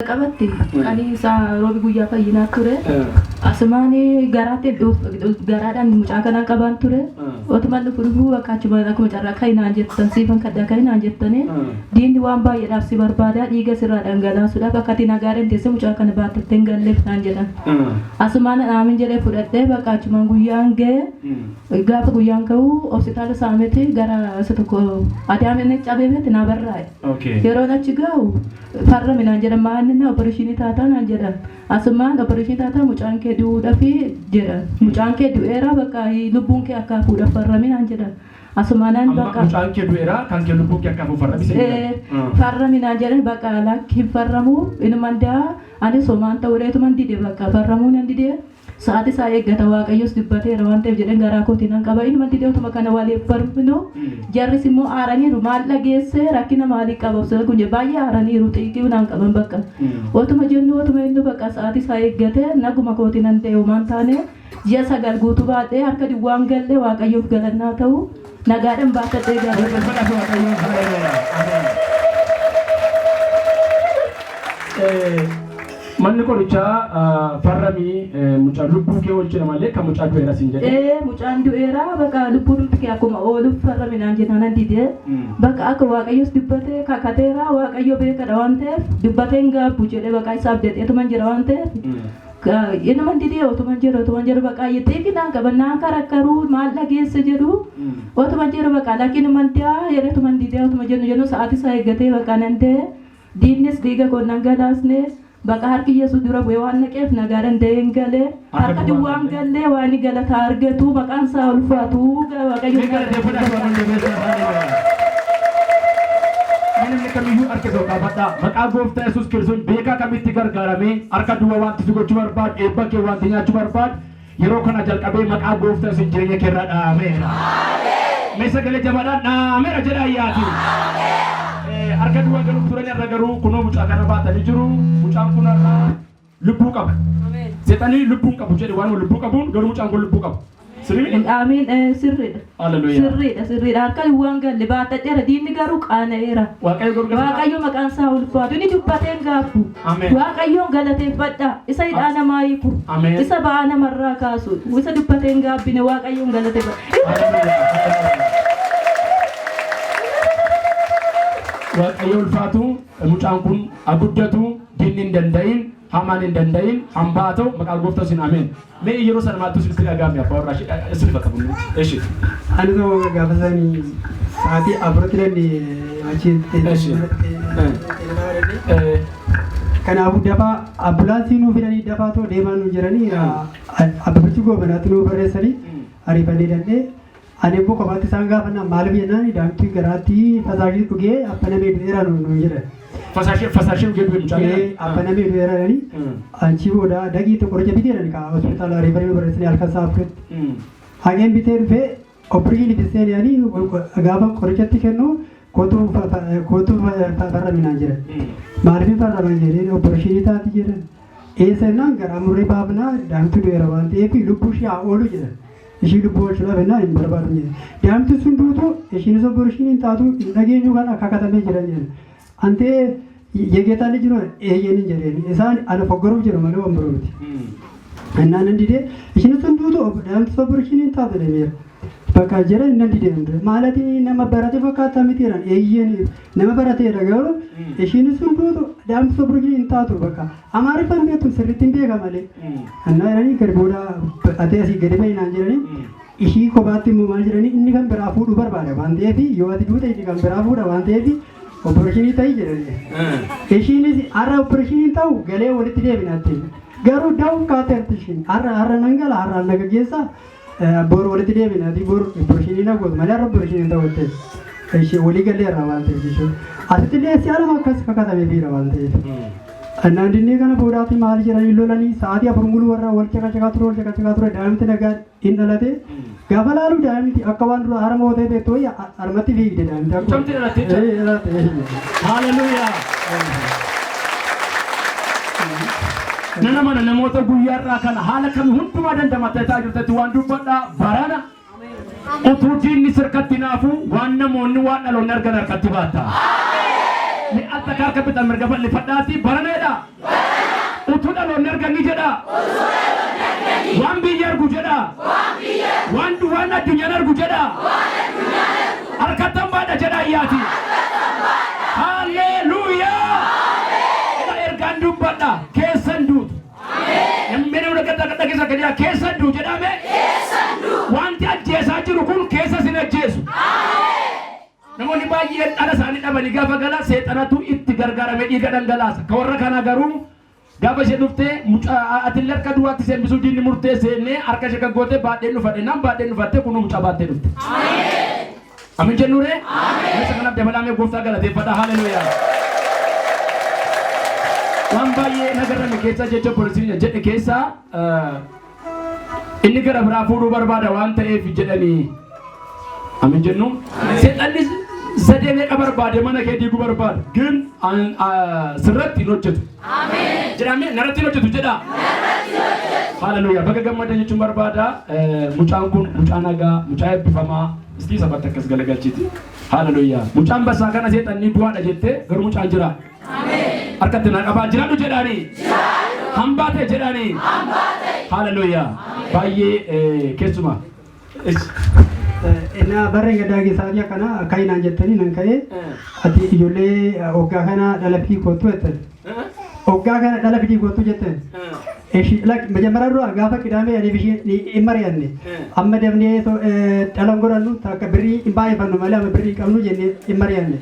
Qabatti ani isaa roobi guyyaa fayyinaa ture. Asumaan garaatti garaadhaan mucaa kanaan qabaan ture. Otumaan dhufu dhufuu bakka achuma akkuma carraa kainaan jettan siifan kadhaa kainaan jettanii diinni waan baay'eedhaaf si barbaada dhiiga sirraa dhangalaasuudhaaf akka ati nagaa dandeesse mucaa kana baattattee hin galleef naan jedhan. Asumaan aamin jedhee fudhadhee bakka achumaan guyyaan ga'e gaafa guyyaan ka'u hospitaala saameti gara isa tokko adaameen cabee beekti naa barraa'e. Yeroon achi ga'u farrami naan jedhan maal inni opereeshinii taataa naan jedhan. Asumaan opereeshinii taataa mucaan kee du'uudhafi jedhan. Mucaan kee du'eera bakka lubbuun kee akka hafuudhaaf farrami naan jedhan. Asumaanaan Amma bakka mucaan kee du'eera kan kee lubbuun kee akka hafuuf farrami sin jedhan. Farrami naan jedhan bakka lakki hin farramu inuman da'a anis homaan ta'uudheetuman dide bakka farramuu nan dide. Sa'aati isaa eeggata Waaqayyos dubbateera waan ta'eef jedheen garaa kootiin nan qaba. Inuma didee otuma kana waliif farminu jarris immoo aaraniiru maal dhageesse rakkina maalii qaba obsa kun baay'ee aaraniiru xiiqii naan qaban bakka. Otuma jennu otuma inni bakka sa'aati isaa eeggate naguma kootiin nan ta'e homaan taane ji'a 9 guutuu baadhee harka duwwaan galle Waaqayyoof galannaa ta'u nagaadhaan baatadhee galee. Ulfina Waaqayyoon haleluuyaa. Ameen. Manni qorichaa farramii mucaa lubbuu kee oolchina malee kan mucaa du'eera siin jedhe. Ee mucaan du'eera bakka lubbuun dhumti kee akkuma ooluuf farrami naan jennaan nan dide. Bakka akka Waaqayyos dubbate kakateera Waaqayyo beekadha waan ta'eef dubbateen gaabbu jedhee bakka isaaf jedheetuman jira waan ta'eef. Inuman didee otuman jedhu otuman jedhu bakka xiiqi naan qaban naan karakkaruu maal dhageesse jedhu otuman jedhu bakka lakkinuman daa jedheetuman didee otuma jennu jennu sa'aatii isaa eeggatee bakka nan da'e. Diinnis dhiiga koo hin dhangalaasne, baqa harki Yesuus dura bu'ee waan naqeef nagaadhaan da'een gale. Harka duwwaan galle waan galataa argatu maqaan isaa ulfaatu Waaqayyo. Mee galateeffadhaa Waaqayyoon jabeessaa haleluuyaa. Mee namni kamiyyuu harka isa kaafadhaa. Maqaa gooftaa Yesuus Kiristoos beekaa kamitti gargaaramee harka duwwaa wanti si gochuu barbaadu, eebba kee wanti nyaachuu barbaadu, yeroo kana jalqabee maqaa gooftaa Yesuus jireenya kee irraa dhaameera. Mee sagalee jabaadhaan dhaameera jedhaa iyyaati. Harka duwwaa galuuf turan irra garuu kunoo mucaa kana baatanii jiru. Mucaan kun har'a lubbuu qaba. Seexanni lubbuu hin qabu jedhe waanuma lubbuu qabuun garuu mucaan kun lubbuu qaba. Sirrii miti? Amiin sirriidha. Haleluuyaa. Sirriidha sirriidha harka duwwaan galle baatadheera diinni garuu qaana'eera. Waaqayyo garuu gasa Waaqayyo maqaan isaa ulfaatu inni dubbateen gaabbu. Ameen. Waaqayyoon galateeffadha isa hidhaa namaa hiiku. Ameen. Isa ba'aa namarraa kaasu isa dubbateen gaabbine Waaqayyoon galateeffadha. Haleluuyaa. Waaqayyo ulfaatu mucaan kun haa guddatu diinni hin danda'in hamaan hin danda'in hambaa haa ta'u maqaa gooftaa isin ameen. Mee yeroo sana maaltu isinitti dhaga'ame abbaa warraa ishee isin bakka bunni. Eshi. Ani tokko gaafa sanii sa'aatii 4tti danne achi Eshi. Kanaafuu dafaa ambulaansii nuu fidanii dafaa too deemaa nuu jedhanii Abbabichi Goobanaatti nuu barreessanii ariifannee dandhee ani immoo kophaatti isaan gaafannaan maaliif jennaan daa'imti garaatti fasaashii dhugee affanamee du'eera nuun jedhan. Fasaashee fasaashee dhugee du'e mucaan Ee affanamee du'eera jedhanii achii booda dhaqiitti qoricha bitee jedhani kaa hospitaala ariifannee nu barreessanii halkan sa'a 4tti. Haqeen bitee dhufee opereeshinii bitee jedhanii gaafa qorichatti kennu kootu kootu farrami naan jedhan. Maaliif farraman jedheen opereeshinii taati jedhan. Eessa jennaan garaa murree baafnaa daa'imti du'eera waan ta'eef lubbuu ishee haa oolu jedhan. Ishii lubbuu oolchuudhaaf jennaan hin barbaadu jedhan. Daa'imti sun duutu ishiinis opereeshinii hin taatu hin dhageenyu kan akka katamee jiran jedhan. Antee የጌታ ልጅ ነው eeyyeen hin jedheen isaan ana foggoruuf jedhu malee waan biroo miti. Innaan nan didee ishiin sun duutu daa'imti opereeshinii hin taatu deemeera. Bakka jedhan nan didee hundee maalati nama barate fakkaata miti jedhan eeyyeen nama barateedha garuu ishiin sun duutu daa'imti opereeshinii hin taatu bakka Amaariffaan beektu sirriitti hin beeka malee. Annaa jedhanii gadi booda atee asii gadi bahi naan jedhanii ishii kophaatti immoo maal jedhanii inni kan biraa fuudhuu barbaada waan ta'eef yoo ati duute inni kan biraa fuudha waan ta'eef opereeshinii ta'i jedhanii. Ishiinis har'a opereeshiniin ta'u galee walitti deebinaatti. Garuu da'uuf kaateerti ishiin har'a har'a nan gala har'a na gaggeessa boru walitti deebinaati boru opereeshinii na gootu malee har'a opereeshiniin ta'u jettee. Ishee walii galeerra waan ta'eef jechuudha. Asitti illee si'a lama akkas kakatamee fiira waan ta'eef. Annaan dinnee kana boodaati maal jedhanii lolanii sa'aatii 4 muluu warra wal caqacaqaa ture wal caqacaqaa ture daa'imti nagaa hin dhalate. Gaafa laalu daa'imti akka waan dura harma hootee beektu wayya harmatti fiigde daa'imti akkuma. Mucamti dhalatte jecha? Ee, dhalatte. Haleluuyaa. Nana mana namoota guyyaa irraa kana haala kami hundumaa dandamattee taa'aa jirtetti waan dubbadhaa barana utuu diinni sirkatti naafu waan namoonni waan dhaloonni argan harkatti baatta. Mee al takka Takka harka bitaa mirga bal'ifadhaati baraneedha. Utuu dhaloonni arganii jedha. Waan biyya argu jedha. Waan waan addunyaan argu jedha. Harkattan baadha jedha ayyaati. Haleluuyaa. Ila ergaan dubbadha keessan duutu. Namni nama dhageessa akka jedha keessan duu jedhame. Wanti ajjeesaa jiru kun keessa sin ajjeesu. Namoonni baay'een dhala isaanii dhabanii gaafa gala seexanatu itti gargaaramee dhiiga dhangalaasa. Ka warra kanaa garuu gaafa ishee dhuftee mucaa atillee harka duwwaatti seenbisuu diinni murteesse jennee harka ishee kan goote baadheen dhufadhe naan baadheen dhufatte kunuu mucaa baattee dhufte. Amin jennuure? Isa kanaaf dabalaamee gooftaa galateeffadha. Haleluuyaa. Waan baay'ee nagarrame keessaa jecha poolisiin jedhe keessaa inni gara biraa fuudhuu barbaada waan ta'eef jedhanii amin jennu. Seexanni sadee meeqa barbaade mana kee diiguu barbaada. Gin sirratti hin hojjetu. Jedhamee narratti hin hojjetu jedha. Haleluuyaa. Baga gammadda jechuun barbaada. Mucaan kun mucaa nagaa, mucaa eebbifamaa. Istii sabatti akkas galagalchiti. Haleluuyaa. Mucaan basaa kana seexanni du'aadha jettee garuu mucaan jira. Harkatti naa qabaa jiraadhu jedhaanii. Hambaa ta'e jedhaanii. Haleluuyaa. Baay'ee keessumaa. Innaa barreen gaddaa keessaa akkana kaayinaan jettanii nan ka'ee ati ijoollee hoggaa kana dhala fidii kottu jettan. Hoggaa kana dhala fidii kottu jettan. Eshi lak መጀመሪያ dura gaafa qidaamee ani bishee hin mari'anne. Amma dabnee dhala hin godhannu takka birrii hin baay'ifannu malee amma birrii hin qabnu jennee hin mari'anne.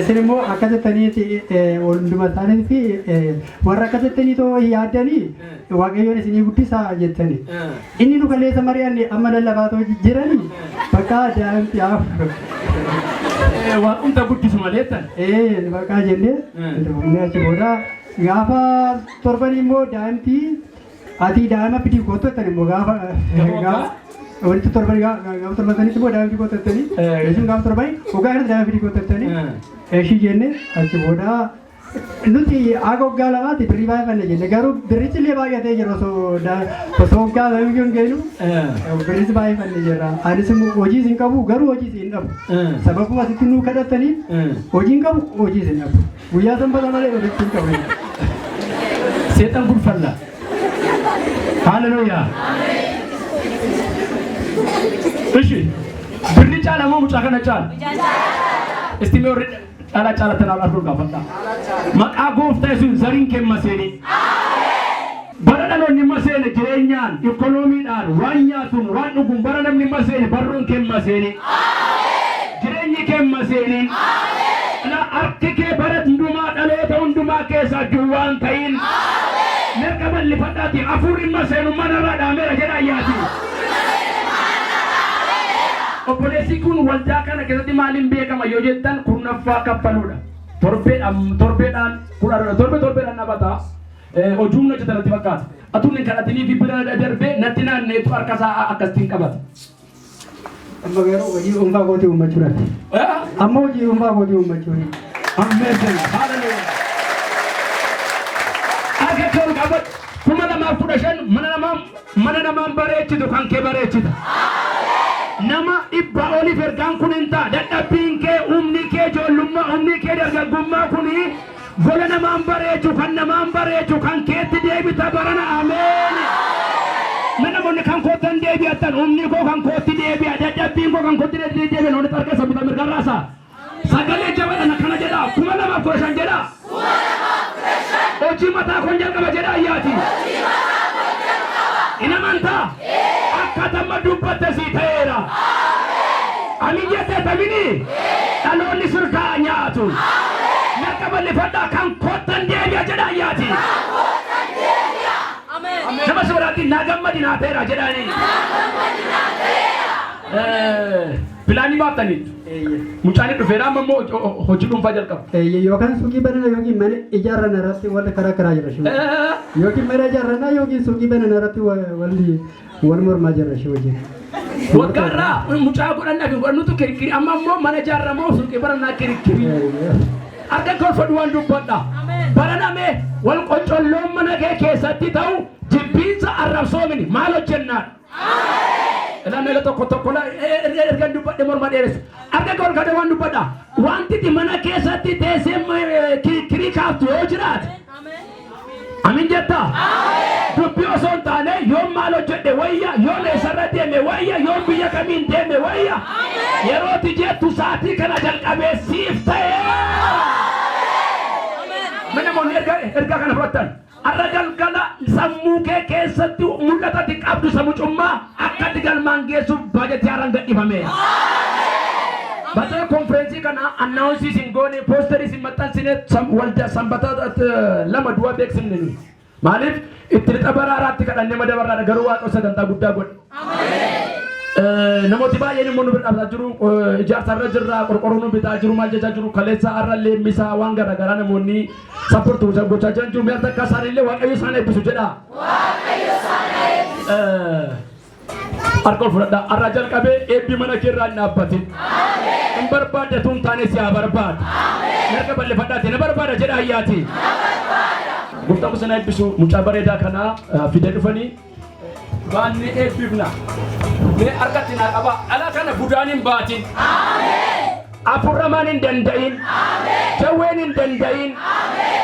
Isin immoo akka jettaniiti hunduma isaanii fi warra akka jettanii too yaaddanii Waaqayyoon isinii guddisaa jettani. Inni nu kaleessa mari'anne amma lallabaa too jiranii bakka daa'imti hafu. Waaqumta guddisu malee tan. Ee bakka jennee achi booda gaafa torban immoo daa'imti ati daa'ima fidii kottu jettan immoo gaafa gaafa walitti torban gaafa torban sanitti immoo daa'ima fidii kottu jettanii jechuun gaafa torbanii waggaa kanatti daa'ima fidii kottu jettanii ishii jenne achi booda nuti haga waggaa 2tti birrii baay'ifanne jenne garuu birrichi illee baay'atee jira osoo waggaa 2 hin geenu birris baay'ifanne jirra. Anis immoo hojii isin qabu garuu hojii isin dhabu. Sababuma asitti nuu kadhataniif hojii hin qabu, hojii isin dhabu. Guyyaa sanbata malee hojii hin qabu. Seexan gulfalla. Haleluuyaa. Ishi birri caala moo mucaa kana caala? Isti mee warri dhala caalatan arguu gaafadha. Maqaa gooftaa Yesuus zariin kee maseeni. Bara dhaloonni maseene jireenyaan, ikoonomiidhaan, waan nyaatuun, waan dhuguun bara namni maseene barruun kee maseeni. Jireenyi kee maseeni. Harki kee bara hundumaa dhaloota hundumaa keessaa duwwaan ta'in. Mirga bal'ifadhaati hafuurri maseenu manarraa dhaameera jedha ayyaati. Obboleessi kun waldaa kana keessatti maaliin beekama yoo jettan kurnaffaa kaffaluudha. Torbeedhaan torbeedhaan kudha torbe torbeedhaan dhabata. Hojii humna hojjetan natti fakkaata. Atuun hin kadhatinii fi bira darbee natti naanneetu harka isaa akkasitiin qabata. Amma garuu hojii dhuunfaa kootii uummachuudhaaf. Amma hojii dhuunfaa kootii uummachuuni. Amazing. Hallelujah. Harka kee ol qabadhu. 2015 mana namaan bareechitu kan kee bareechita. Nama 100 oliif ergaan kun hin ta'a. Dadhabbiin kee, humni kee ijoollummaa, humni kee dargaggummaa kuni gola namaan bareechu, kan namaan bareechu, kan keetti deebita barana. Ameen. Mee namoonni kan koottan deebi'attan humni koo kan kootti deebi'a, dadhabbiin koo kan kootti deebi'a, namoonni harka isa bitaa mirgarraasa. Sagalee jabaadhaan akkana jedha 2015 jedha. Hojii mataa koon jalqaba jedha ayyaati. In amantaa? Akka tamma dubbatte sii ta'eera. Amin jettee tamini? Dhaloonni sirkaa nyaatu. Mirga bal'ifadhaa kan koottan deebi'a jedha ayyaati. Nama si biraatti naa gammadi naa ta'eera jedhaanii. Pilaanii baaftaniitu. Mucaan dhufeera amma immoo hojii dhuunfaa jalqaba. Yookaan suuqii banana yookiin mana ijaarran irratti wal karaa karaa jira shi. Yookiin mana ijaarranaa yookiin suuqii banana irratti walli wal mormaa jira shi wajjin. Waggaarraa mucaa godhannaa fi godhannutu kirkiri amma immoo mana ijaarramoo suuqii banannaa kirkiri. Harka kolfadhu waan dubbadha. Baraname wal qoccolloon mana kee keessatti ta'u jibbiinsa arrabsoomini maal hojjennaan? Ilaa tokko tokko la erga dubbadhe morma dheeressu. Harka kee ol kaadee waan dubbadha. Wanti itti mana keessatti teessee kirii kaaftu yoo jiraate. Amin jettaa? Dubbii osoo hin taane, yoon maal hojjedhe wayya, yoon eessarra deeme wayya, yoon biyya kamiin deeme wayya. Yerooti jettu sa'aatii kana jalqabee siif ta'e. Mee namoonni ergaa kana fudhattan, har'a galgala sammuu kee keessatti mul'atati qabdu samucummaa akka itti galmaan geessuuf baajetii haaraan gadhiifameera. Batee konfereensii kana announce hin goone, poosterii hin maxxansine, waldaa sanbata 2 du'a beeksifne nuyi. Maaliif itti lixa baraaraatti kadhannee madabarraadha, garuu Waaqa sagantaa guddaa godhe. Namooti baay'een immoo nu bira dhaabbataa jiru, ijaarsa irra jirra, qorqorroo nu bitaa jiru, maal jechaa jiru, kaleessa har'a leemmisaa waan garaagaraa namoonni support gochaa jiran jiru. Mi'a takka isaaniillee Waaqayyo isaan eebbisu jedha. Harka ol fudhadhaa. Har'a jalqabee eebbi mana kee irraa hin dhaabbatin. Hin barbaaddatu hin taane si haa barbaadu. Harka bal'ifadhaati na barbaada jedha ayyaati. Gooftaan kun sana eebbisu. Mucaa bareedaa kana fidee dhufanii baannee eebbifna. Mee harkatti naa qabaa. Dhala kana budaan hin baatin. Afurramaan hin danda'in. Jawween hin danda'in.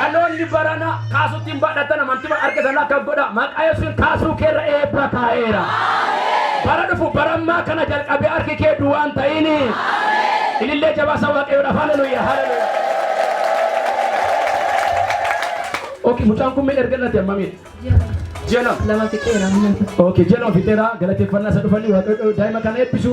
Dhaloonni barana kaasutti hin baadhatan, amantii harka sana akka godha. Maqaa Yesuusin kaasuu keerra eebba kaa'eera. Bara dhufu barammaa kana jalqabee harki kee duwwaan ta'ini. Ilillee jabaasa Waaqayyoodhaaf. Haleluuyaa. Haleluuyaa. Okay, mucaan kun mee erga dhalate hammamiidha? Ji'a 2. 2 fixeera. Okay, ji'a 2 fixeera. Galateeffannaa isa dhufanii Waaqayyo daa'ima kana eebbisu.